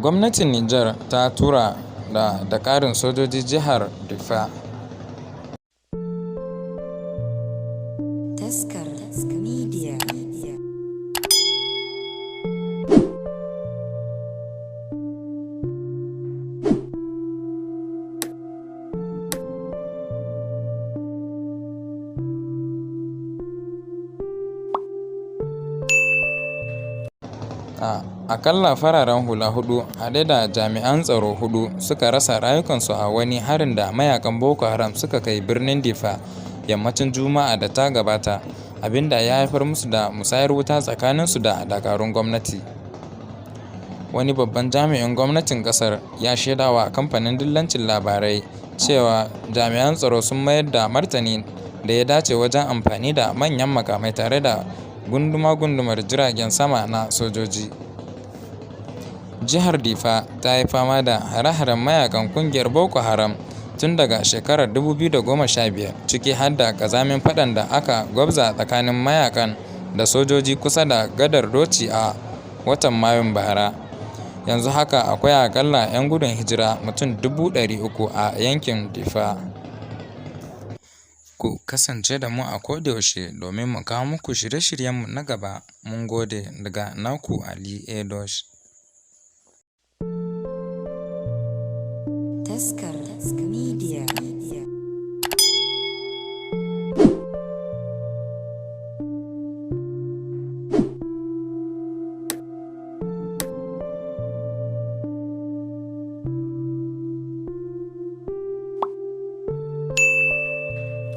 Gwamnatin Nijar ta tura da ƙarin sojoji jihar Diffa. Taskar Media. Aƙalla fararen hula huɗu haɗe da jami'an tsaro huɗu suka rasa rayukansu a wani harin da mayaƙan Boko Haram suka kai birnin Diffa yammacin Juma'ar da ta gabata, abinda ya haifar musu da musayar wuta tsakaninsu da dakarun gwamnati. Wani babban jami'in gwamnatin ƙasar ya shaidawa kamfanin dillancin labarai cewa jami'an tsaro sun mayar da martani da ya dace wajen amfani da manyan makamai tare da gunduma-gundumar jiragen sama na sojoji. Jihar Diffa ta yi fama da hare-haren mayaƙan ƙungiyar Boko Haram tun daga shekarar 2015, ciki har da ƙazamin faɗan da aka gwabza tsakanin mayaƙan da sojoji kusa da gadar Doci a watan Mayun bara. Yanzu haka akwai aƙalla 'yan gudun hijira mutum 300,000 a yankin Diffa. Ku kasance da mu a kodayaushe domin mu kawo muku shirye-shiryenmu na gaba. Mun gode daga naku Ali Edosh. Taskar